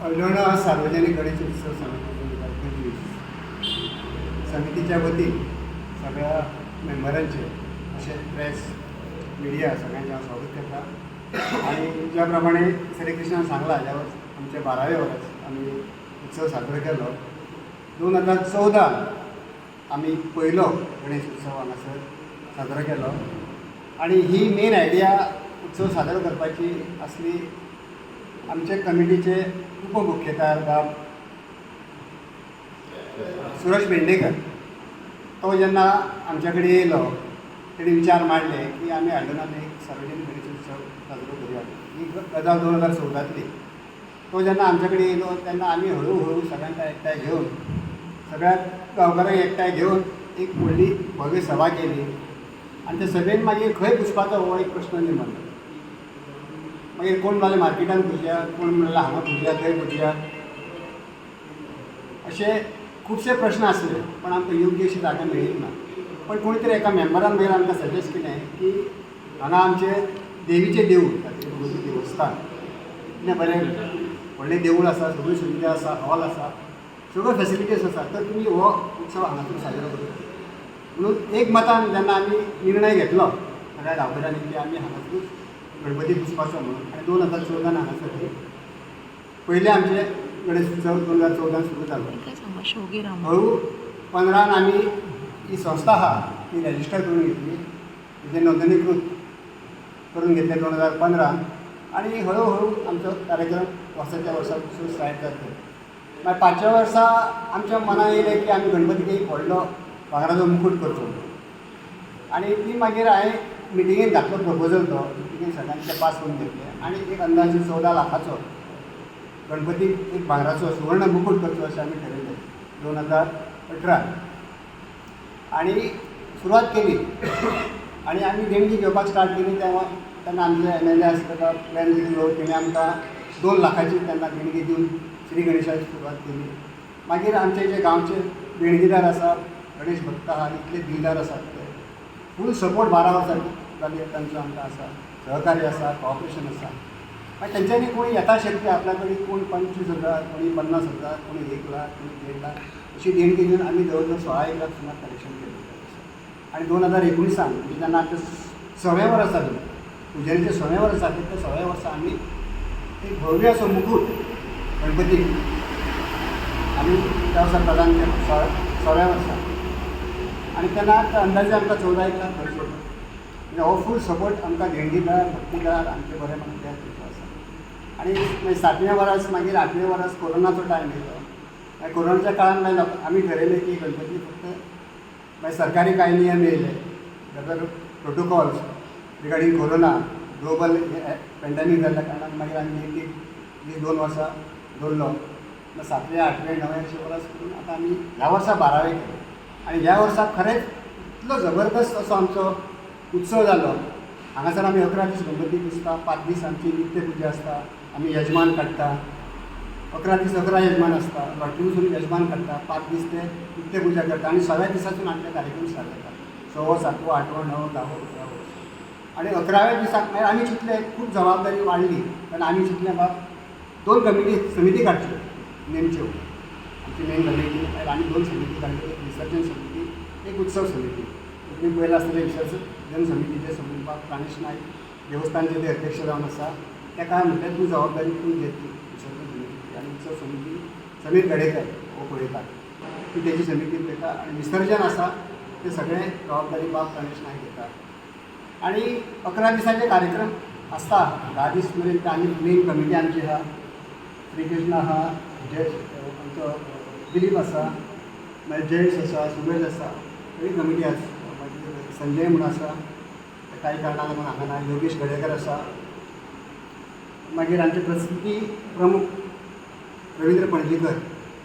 अल्दोणा सार्वजनिक गणेश उत्सव समिती 2025 समितीच्या वतीन सगळ्या मेंबरांचे अशें प्रेस मिडिया सगळ्यांचे हांव स्वागत करता. आनी ज्या प्रमाणे श्रीकृष्णान सांगलां, ह्या वर्स आमचें 12वें वर्स आमी उत्सव साजरो केलो. 2014 आमी पयलो गणेश उत्सव हांगासर साजरो केलो आनी ही मेन आयडिया उत्सव साजरो करपाची आसली आमचे कमिटीचे उपमुख्यकार बाब सुरज पेडणेकर. तो जेन्ना आमच्या कडेन येयलो, तेणी विचार मांडले की आमी हळदोणान एक सार्वजनीक गणेश उत्सव साजरो करुया. ही गजाल 2014तली. तो जेन्ना आमच्या कडेन येयलो तेन्ना आमी हळू हळू सगळ्यांक एकठांय घेवन, सगळ्या गांवकारांक एकठांय घेवन एक व्हडली भव्य सभा केली आनी ते सभेन मागीर खंय पुजपाचो हो एक प्रश्न निर्माण जालो. मागीर कोण म्हणले मार्केटान पुजया, कोण म्हणलें हांगा पुजया, थंय पुजया, अशे खुबशे प्रश्न आसले, पण आमकां योग्य अशी जागा मेळ्ळी ना. पण कोणी तरी एका मेंबरान मागीर आमकां सजेस्ट केलें की हांगा आमचें देवीचें देवूळ, सातेरी भगवती देवस्थान, इतलें बरें व्हडलें देवूळ आसा, सगळ्यो सुविधा आसा, हॉल आसा, सगळ्यो फेसिलिटीज आसा, तर तुमी हो उत्सव हांगासर साजरो करूं म्हणून. एक मतान जेन्ना आमी निर्णय घेतलो सगळ्या गांवकऱ्यांनी की आमी हांगासरूच गणपती पुजपाचो म्हणून, आनी 2014न हांगासर पयले आमचे गणेश उत्सव 2014न सुरू जालो. काय सांगा शोगे राम. हळू 15न आमी ही संस्था आहा ती रजिस्टर करून घेतली, म्हणजे नोंदणीकृत करून घेतले 2015. आनी हळूहळू आमचो कार्यक्रम वर्साच्या वर्सा उत्सव स्टार्ट जाता. मागीर पांचव्या वर्सा आमच्या मनान येयलें की आमी गणपतीक एक व्हडलो भांगराचो मुकूट करचो. आनी ती मागीर हांवें मिटिंगेन घातलो प्रपोजल. तो मिटिंगेन सगळ्यांचे पास करून घेतले आनी एक अंदाजे 14 लाखाचो गणपतीक एक भांगराचो सुवर्ण मुकूट करचो अशें आमी ठरयलें 2018. आनी सुरवात केली आनी आमी देणगी घेवपाक स्टार्ट केली. तेन्ना तेन्ना आमचे एमएलए आसले तो प्लॅन दिलो. तेणी आमकां 2 लाखाची तेन्ना देणगी दिवन श्री गणेशाची सुरवात केली. मागीर आमचे जे गांवचे देणगीदार आसा, गणेश भक्त आहा, इतले दिलदार आसात ते, फूल सपोर्ट 12 वर्सां जाली तांचो आमकां आसा, सहकार्य आसा, कॉपरेशन आसा. मागीर तेंच्यांनी कोणी यथाशक्ती आपल्या कडेन, कोण 25,000, कोणी 50,000, कोणी 1 लाख, कोणी 1.5 लाख अशी देणगी दिवन आमी जवळ जवळ 16 एक लाख सुमार कलेक्शन केलें. आनी 2019an, म्हणजे जेन्ना आमचें सवें वर्स जालें, पुजेरीचें सवें वर्स जालें, त्या सव्या वर्सा आमी एक भव्य असो मुकूट गणपतीक आमी त्या वर्सा प्रदान केलो, सव्या वर्सा. आनी तेन्ना अंदाजे आमकां 14 एक लाख खर्च येयलो. म्हणजे हो फूल सपोर्ट आमकां देणगीदार, भक्तीदार, आमचे बरे मागते तेचो आसा. आनी मागीर सातवें वर्स, मागीर आठवें वर्स कोरोनाचो टायम येयलो. मागीर कोरोनाच्या काळान मागीर आमी ठरयलें की गणपती फक्त, मागीर सरकारी कांय नियम येयले, जाल्यार protocols regarding corona, global pandemic जाल्ल्या कारणान मागीर आमी एक एक दीस 2 वर्सां दवरलो. मागीर सातवें, आठवें, णवें अशें वर्स करून आतां आमी ह्या वर्सा 12वें केलें. आनी ह्या वर्सा खरेंच इतलो जबरदस्त असो आमचो उत्सव जालो. हांगासर आमी 11 दीस गणपती पुजता. 5 दीस आमची नित्य पुजा आसता. आमी यजमान काडटा. 11 दीस 11 यजमान आसता. लॉटरीसून यजमान काडटा. 5 दीस ते नित्य पुजा करता आनी सव्या दिसासून आमचे कार्यक्रम स्टार्ट जाता, सवो, सातवो, आठवो, णवो, धावो, 11वो. आनी 11व्या दिसाक मागीर आमी चिंतलें, खूब जबाबदारी वाडली तेन्ना आमी चिंतलें, बाब, दोन कमिटी, समिती काडच्यो नेमच्यो. आमची मेन कमिटी, मागीर आनी दोन समिती काडल्यो, एक विसर्जन समिती, एक उत्सव समिती. तुमी पळयलां आसतलें, विसर्जन समितीचे समिती प्राणेश नायक, देवस्थानचे ते अध्यक्ष जावन आसा. ताका म्हटलें, तूं जबाबदारी तूं घेतली विसर्जन समितीची आनी उत्सव समिती समीर गडेकर हो पळयता, ती तेजी समिती पळयता. आनी विसर्जन आसा ते सगळें जबाबदारी बाब प्रणेश नायक घेता. आनी 11 दिसांचे कार्यक्रम आसता. 10 दीस मेरेन ते आमी मेन कमिटी आमची आहा. श्रीकृष्ण आहा, जय आमचो दिलीप आसा, मागीर जयेश आसा, सुमेश आसा, सगळी कमिटी आसा. मागीर संजय म्हूण आसा, कांय कारणां लागून हांगा ना. योगेश गडेकर आसा. मागीर आमचे प्रसिद्धी प्रमुख रवींद्र पणजीकर,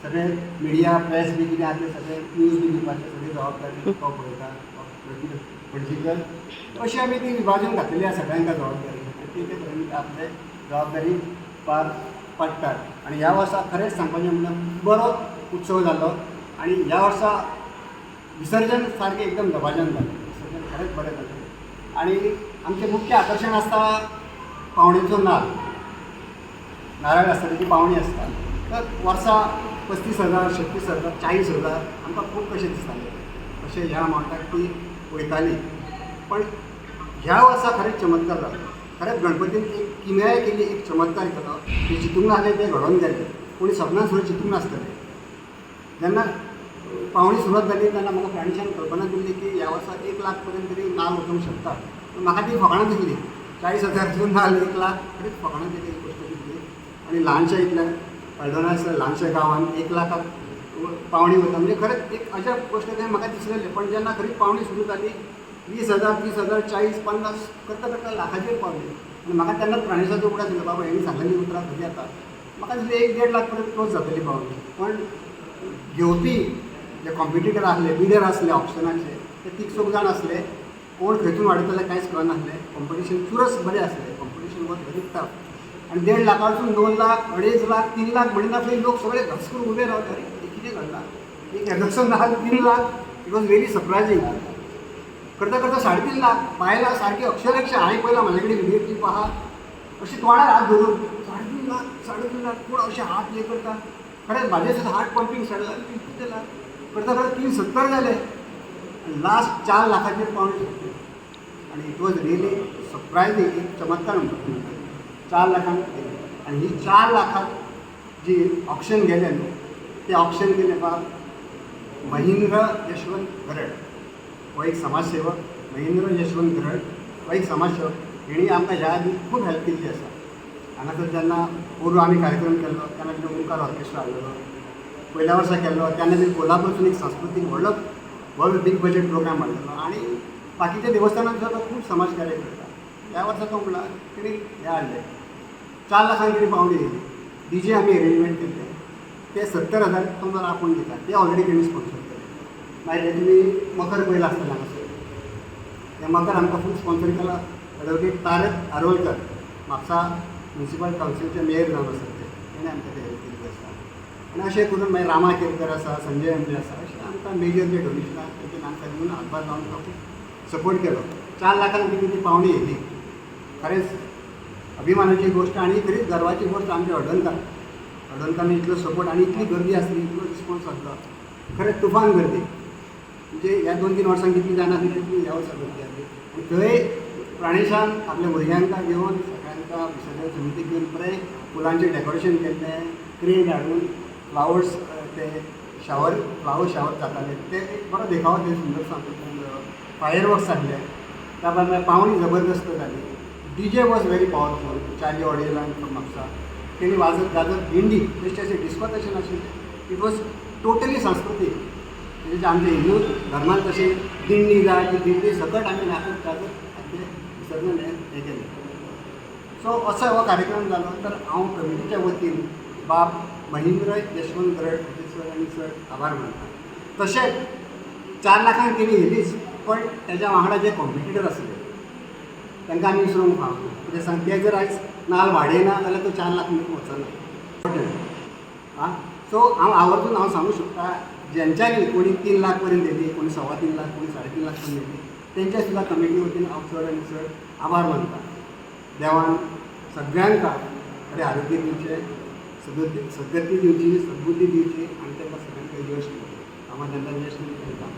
सगळे मिडिया, प्रेस बी कितें आहा ते सगळे न्यूज बी दिवपाचे सगळी जबाबदारी तो पळयता, रवींद्र पणजीकर. अशी आमी ती विभाजन घातलेली आसा सगळ्यांका जबाबदारी आनी ती ते तरेन आपले जबाबदारी पार पाडटात. आनी ह्या वर्सा खरेंच सांगपाचें म्हणल्यार बरो उत्सव जालो आनी ह्या वर्सा विसर्जन सारकें एकदम दबाज्यान जालें. विसर्जन खरेंच बरें जालें. आनी आमचें मुख्य आकर्शण आसता पावणेचो नाल्ल. नारळ आसता, तेजी पावणी आसता. तर वर्सा 35,000, 36,000, 40,000 आमकां खूब कशें दिसतालें, अशें ह्या अमावंटाक ती वयताली. पण ह्या वर्सा खरेंच चमत्कार जालो. खरेंच गणपतीन एक किमया केली, एक चमत्कार केलो. तें चिंतूंक नासलें तें घडोवन गेलें. कोणी सपनान सुद्दां चिंतूंक नासतलें. जेन्ना पावणी सुरवात जाली तेन्ना म्हाका प्राणेशान कल्पना दिल्ली की ह्या वर्सा 1 लाख पर्यंत तरी नाल वचूंक शकता. पूण म्हाका ती फकाणां दिसली. 40,000चो नाल 1 लाख, खरीच फकाणां दिली गोश्ट दिसली. आनी ल्हानशा इतल्या हळदोणा ल्हानशा गांवांत 1 लाखाक पावणी वता म्हणजे खरेंच एक अजब गोश्ट तें म्हाका दिसलेलें. पण जेन्ना खरी पावणी सुरू जाली, 20,000, 30,000, 40, 50 करता करता लाखाचेर पावली. आनी म्हाका तेन्नाच प्राणेशाचो उगडास येयलो, बाबा हेणी सांगलेली उतरां खरी जाता. म्हाका दिसलें 1-1.5 लाख पर्यंत क्लोज जातली पावणी. पण घेवपी जे कॉम्पिटिटर आसले, बिडर आसले ऑक्शनाचे, ते तीग चौग जाण आसले. कोण खंयसून वाडयतले कांयच कळनासलें. कॉम्पिटिशन चुरस बरें आसलें. Competition was very tough. आनी 1.5 लाखासून 2 लाख, 2.5 लाख, 3 लाख म्हणिनासले लोक सगळे घस करून उबे रावले. अरे, हे कितें घडलां? एक येदोसो नाल 3 lakh! It was very surprising. करता करता 3.5 लाख. बायलां सारकी अक्षरशः, हांवें पळयलां, म्हाजे कडेन व्हिडियो क्लिप आहा, अशी तोंडार हात धरून 3.5 लाख, 3.5 लाख. कोण अशे हात हे करता? खरेंच म्हाजें सुद्दां हार्ट पंपींग स्टार्ट जालें. कितें लाख करता करता 3.70 जाले आनी लास्ट 4 लाखाचेर पावणी सोंपली. आनी it was really surprising. एक चमत्कार म्हणटा. 4 लाखांक गेली. आनी ही 4 लाखाक जी ऑक्शन गेलें न्हू, तें ऑक्शन केलें बाब महेंद्र यशवंत गरड हो एक समाजसेवक. महेंद्र यशवंत गरड हो एक समाजसेवक. हेणी आमकां ह्या आदी खूब हेल्प केल्ली आसा. हांगासर जेन्ना पोरूं आमी कार्यक्रम केल्लो तेन्ना तेणी ओंकार ऑर्केस्ट्रा हाडलेलो. पयल्या वर्सा केल्लो तेन्ना तेणी कोल्हापूरसून एक सांस्कृतीक व्हडलो भव्य बीग बजेट प्रोग्राम हाडलेलो. आनी बाकीच्या देवस्थानांत सुद्दां खूब समाज कार्य करता. ह्या वर्सा तो म्हणला तेणी हें हाडलें. 4 लाखांक तेणी पावणी येयली. डीजे आमी अरेंजमेंट केल्ले ते 70,000 तुम्हाला आपोवन दिता, ते ऑलरेडी तेणी स्पॉन्सर केले. मागीर हे तुमी मकर पयला आसतलें हांगासर. हें मकर आमकां फूल स्पॉन्सर केला एडवोकेट तारक आरोलकर, म्हापसा म्युनिसिपल कावन्सिलचे मेयर जावन आसात ते. तेणें आमकां ते हेल्प केल्ली आसा. आनी अशें करून मागीर रामा केरकर आसा, संजय एमजे आसा, अशें आमकां मेजर जे डोनेशन आसा तेंचे आमकां दिवन हातभार लावन आमकां खूब सपोर्ट केलो. 4 लाखांक तिची ती पावणी येयली. खरेंच अभिमानाची गोश्ट आनी खरीच गर्वाची गोश्ट आमच्या हळदणकार. हळदणकारांनी इतलो सपोर्ट आनी इतली गर्दी आसली, इतलो रिस्पॉन्स आसलो. खरेंच तुफान गर्दी. म्हणजे ह्या 2-3 वर्सांक जितली जायनासली तितली ह्या वर्सा गर्दी आसली. आनी थंय प्राणेशान आपल्या भुरग्यांक घेवन, सगळ्यांका विसर्जन समितीक घेवन बरें फुलांचें डेकोरेशन केल्लें. क्रेन हाडून फ्लावर्स ते शावर, फ्लावर शावर जाताले. ते एक बरो देखावो ते सुंदर फायर वर्क्स आसले. त्या भायर मागीर पावणी जबरदस्त जाली. DJ was very powerful. Charlie ऑडियलान from Mapusa, तेणी वाजत गाजत दिंडी, बेश्टे अशें डिस्को तशें नाशिल्लें. It was totally सांस्कृतीक. म्हणजे आमच्या हिंदू धर्मान कशी दिंडी जाय, ती दिंडी सकट आमी नाचत गाजत आमचें विसर्जन हें हें केलें. सो असो हो कार्यक्रम जालो. तर हांव कमिटीच्या वतीन बाब महेंद्र यशवंत गरड हाचे चड आनी चड आभार मानता. तशेंच 4 लाखांक तेणी येयलीच, पण तेज्या वांगडा जे कॉम्पिटिटर आसले तांकां आमी विसरूंक फावना. कित्याक सांग, ते जर आयज नाल वाडयना जाल्यार तो 4 लाख मेरेन वचना. आं, सो हांव आवर्जून हांव सांगूंक शकता, जेंच्यांनी कोणी 3 लाख पर्यंत दिली, कोणी 3.25 लाख, कोणी 3.5 लाख पर्यंत दिली, तेंच्या सुद्दां कमिटी वतीन हांव चड आनी चड आभार मानता. देवान सगळ्यांक बरें आरोग्य दिवचें, सदुद्दी सद्गती दिवची, सद्बुद्धी दिवची आनी तांकां सगळ्यांक यश दिवचें. हांव तांकां यश दिवन तांकां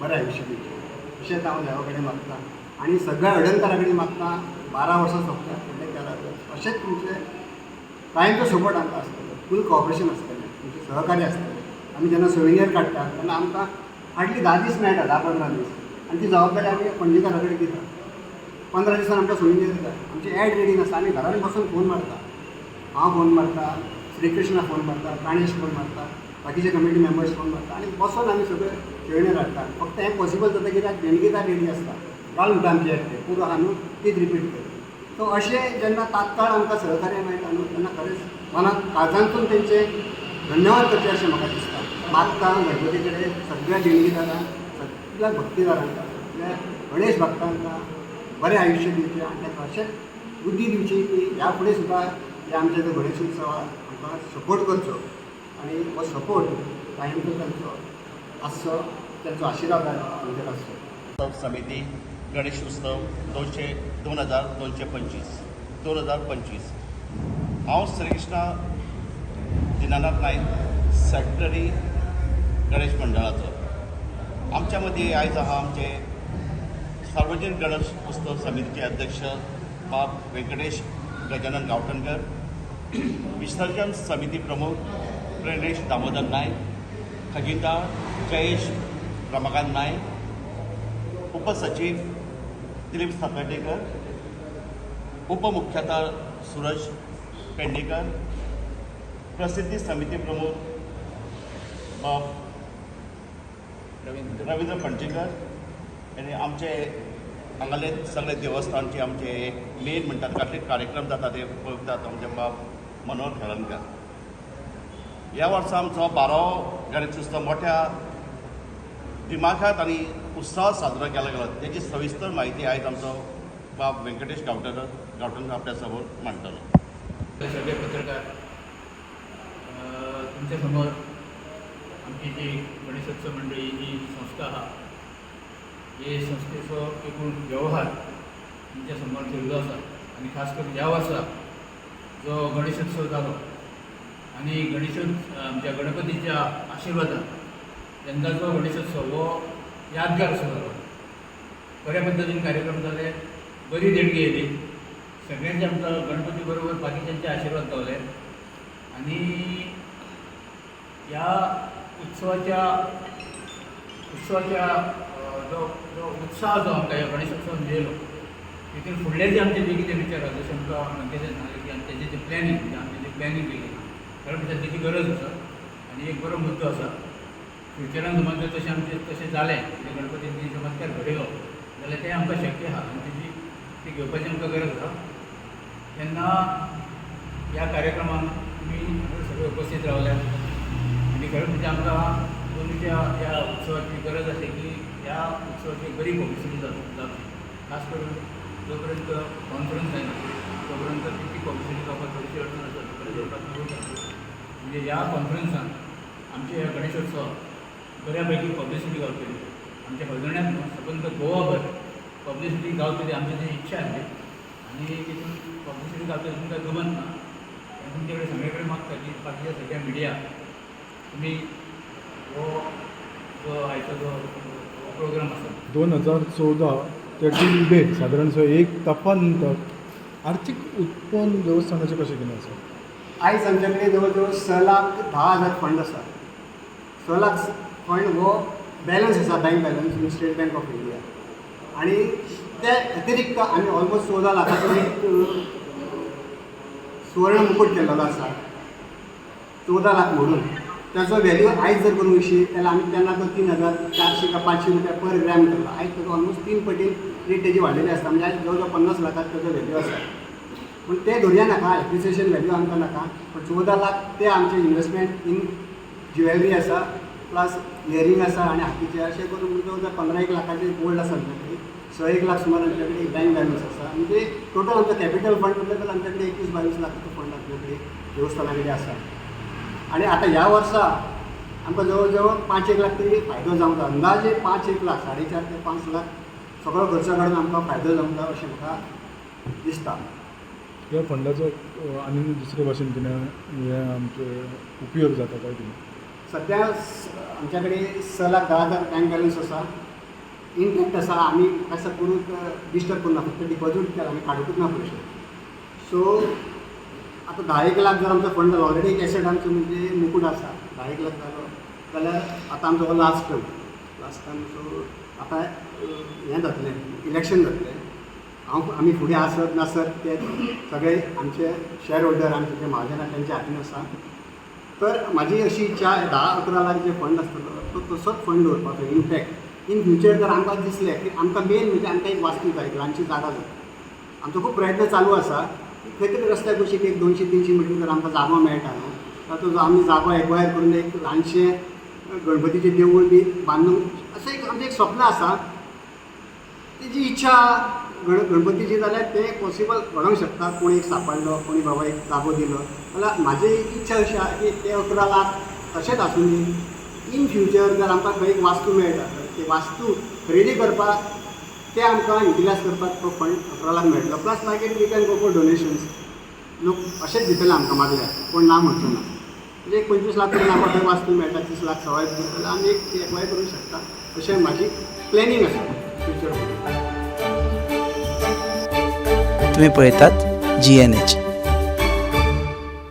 बरें आयुश्य दिवचें अशेंच हांव देवा कडेन मागता आनी सगळ्या हळदणकारा कडेन मागता. 12 वर्सां सोंपल्या, फुडले 13 वर्स अशेंच तुमचें कायमचो सपोर्ट आमकां आसतलो, फूल कॉपरेशन आसतलें, तुमचें सहकार्य आसतलें. आमी जेन्ना सोविनियर काडटा तेन्ना आमकां हार्डली 10 दीस मेळटा, 10-15 दीस. आनी ती जबाबदारी आमी पणजेकारा कडेन दिता. 15 दिसान आमकां सोविनियर दिता. आमची एड रेडी नासता. आमी घरान बसून फोन मारता. हांव फोन मारता, श्रीकृष्णा फोन मारता, प्राणेश फोन मारता, बाकीचे कमिटी मेंबर्स फोन मारता आनी बसोन आमी सगळे सोविनियर हाडटा. फक्त हें पॉसिबल जाता कित्याक देणगीदार रेडी आसता. घाल म्हणटा आमची एड, ते पुरो आहा न्हू, तीच रिपीट कर. सो अशें जेन्ना तात्काळ आमकां सहकार्य मेळटा न्हू, तेन्ना खरेंच मनात काळजांतून तेंचे धन्यवाद करचे अशें म्हाका दिसता. मागता गणपती कडेन सगळ्या देणगीदारांक, सगळ्या भक्तीदारांक, सगळ्या गणेश भक्तांक बरें आयुश्य दिवचें आनी तांकां अशेंच बुद्धी दिवची की ह्या फुडें सुद्दां हे आमचे जो गणेश उत्सव आमकां सपोर्ट करचो आनी हो सपोर्ट कायमचो तांचो आसचो, तांचो आशिर्वाद आमचेर आसचो. समिती गणेश उत्सव दोनशे 2225, 2025. हांव श्रीकृष्णा दिनानाथ नायक, सेक्रेटरी गणेश मंडळाचो. आमच्या मदीं आयज आहा आमचे सार्वजनिक गणेश उत्सव समितीचे अध्यक्ष बाब व्यंकटेश गजानन गांवठणकर, विसर्जन समिती प्रमुख प्रणेश दामोदर नायक, खजिनदार जयेश रमाकांत नायक, उपसचीव दिलीप सातर्डेकर, उपमुख्यातार सूरज पेडणेकर, प्रसिद्धी समिती प्रमुख बाब रवींद्र पणजेकर आनी आमचे हांगाले सगळे देवस्थानचे आमचे एक मेन म्हणटात कसले कार्यक्रम जाता ते पळयतात आमचे बाब मनोहर हळर्णकर. ह्या वर्सा आमचो 12वो गणेश उत्सव मोठ्या दिमाखात आनी उत्साहात साजरो केलो गेलो. तेजी सविस्तर म्हायती आयज आमचो बाब व्यंकटेश गांवठणकर आपल्या समोर मांडटलो. सगळे पत्रकार, तुमच्या समोर आमची जी गणेशोत्सव मंडळी ही संस्था आहा, हे संस्थेचो एकूण व्यवहार तुमच्या समोर ठेवलो आसा. आनी खास करून ह्या वर्सा जो गणेशोत्सव जालो आनी गणेशोत्सव आमच्या गणपतीच्या आशिर्वादान यंदाचो गणेशोत्सव हो यादगार असो जालो. बऱ्या पद्दतीन कार्यक्रम जाले, बरी देणगी येयली, सगळ्यांचे आमकां गणपती बरोबर बाकीच्यांचे आशिर्वाद गावले. आनी ह्या उत्सवाच्या जो जो उत्साह जो आमकां ह्या गणेशोत्सवान मेळ्ळो, तितून फुडले जे आमचे जे कितें विचार आसा, जशें आमकां लंकेशान सांगलें की आमी तेजें जें प्लॅनिंग, म्हणजे आमचें जें प्लॅनिंग केलें, खरें म्हणल्यार तेजी गरज आसा आनी एक बरो मुद्दो आसा. फ्युचरान समज जर तशें आमचें तशें जालें, म्हणजे गणपतीन ती चमत्कार घडयलो जाल्यार तें आमकां शक्य आहा आनी तेजी ती घेवपाची आमकां गरज आसा. तेन्ना ह्या कार्यक्रमाक तुमी हांगा सगळे उपस्थित रावल्यात आनी खरें म्हणजे आमकां अंदूच्या ह्या उत्सवाची गरज आसली की ह्या उत्सवाची बरी पब्लिसिटी जावची. खास करून जो पर्यंत कॉन्फरन्स जायना तो पर्यंत तितकी पब्लिसिटी जावपाक थोडीशी अडचण आसा, लोकांक. म्हणजे ह्या कॉन्फरन्सान आमच्या ह्या गणेशोत्सवाक बऱ्या पैकी पब्लिसिटी गावतली. आमच्या हळदोण्यात न्हू, सबंद गोवाभर पब्लिसिटी गावतली आमची ती इच्छा आसली. आनी तितून पब्लिसिटी गावतली तितून काय दुमत ना. आनी तुमचे कडेन सगळे कडेन मागता की बाकीच्या सगळ्या मिडिया तुमी हो जो आयचो जो प्रोग्राम आसा. 2014 ते टील डेट सादारणसो एक तपा नंतर आर्थीक उत्पन्न देवस्थानाचें कशें कितें आसा? आयज आमच्या कडेन जवळ जवळ 6,10,000 फंड आसा. 6 लाख फंड हो बॅलन्स आसा, bank balance in State Bank of India. आनी ते अतिरिक्त आमी ऑलमोस्ट 14 लाखाचो एक सुवर्ण मुकूट केलेलो आसा, 14 लाख म्हणून. ताचो व्हॅल्यू आयज जर करूंक वयशी जाल्यार आमी तेन्ना तो 3400 काय 500 रुपया पर ग्रॅम केल्लो. आयज ताजो ऑलमोस्ट तीन पटीन रेट तेजी वाडलेली आसता. म्हणजे आयज जवळ जवळ 50 लाखाक ताजो व्हॅल्यू आसा. पूण ते धरया नाका, एप्रिसिएशन व्हॅल्यू आमकां नाका, पण 14 लाख ते आमचे इन्वेस्टमेंट इन ज्युवेलरी आसा, प्लस इयरिंग आसा आनी हातीचे, अशें करून जवळ जवळ पंदरा एक लाखाचे गोल्ड आसा आमच्या कडेन. स एक लाख सुमार आमच्या कडेन बँक बॅलन्स आसा. म्हणजे टोटल आमचो कॅपिटल फंड म्हटलें जाल्यार आमच्या कडेन 21-22 लाखाचो फंड आमच्या कडेन देवस्थाना कडेन आसा. आनी आतां ह्या वर्सा आमकां जवळ जवळ पांच एक लाख तरी फायदो जावंक जाय. अंदाजे पांच एक लाख, 4.5 ते 5 लाख सगळो खर्च काडून आमकां फायदो जावंक जाय अशें म्हाका दिसता. ह्या फंडाचो आनी दुसरे भाशेन कितें हे आमचे उपयोग जाता काय कितें? सद्या आमच्या कडेन 6,10,000 बँक बॅलन्स आसा, इंटॅक्ट आसा. आमी असो करूंक डिस्टर्ब करूं ना, फक्त डिपॉजीट केला, आमी काडुंकूच ना पयशे. सो आतां धा एक लाख जर आमचो फंड जालो, ऑलरेडी एक एसेट आमचो म्हणजे मुकूट आसा, धा एक लाख जालो जाल्यार आतां आमचो हो लास्ट टर्म. सो आतां हें जातलें, इलेक्शन जातलें. हांव आमी फुडें आसत नासत ते सगळे आमचे शेअर होल्डर, आमचे जे महाजन आसा तेंच्या हातीन आसा. तर म्हाजी अशी इच्छा, 10-11 लाख जे फंड आसतलो तो तसोच फंड दवरपाचो इंटॅक्ट. इन फ्युचर जर आमकां दिसलें की आमकां मेन म्हणजे आमकां एक वास्तू जाय, एक ल्हानशी जागा जाय. आमचो खूब प्रयत्न चालू आसा की खंय तरी रस्त्या कुशीक एक 200-300 मिटर जर आमकां जागो मेळटा न्हू, तातूंत जो आमी जागो एक्वायर करून एक ल्हानशें गणपतीचें देवूळ बी बांदून अशें एक आमचें एक स्वप्न आसा. तेजी इच्छा गणपतीची जाल्यार तें पॉसिबल घडोवंक शकता. कोण एक सांपडलो, कोणी बाबा एक जागो दिलो जाल्यार. म्हाजी इच्छा अशी आहा की ते 11 लाख तशेंच आसूं दी, इन फ्युचर जर आमकां खंय एक वास्तू मेळटा तर ती वास्तू खरेदी करपाक ते आमकां युटिलायज करपाक तो फंड 11 लाख मेळटलो. प्लस मागीर we can go for donations. लोक अशेंच दितले आमकां, मागल्यार कोण ना म्हणचो ना. म्हणजे एक 25 लाख पर्यंत आमकां थंय वास्तू मेळटा, 30 लाख सवाय भितर जाल्यार आमी एक ती एक्वायर करूंक शकता अशें म्हाजी प्लॅनिंग आसा फ्युचर. तुम्ही पळयतात GNH.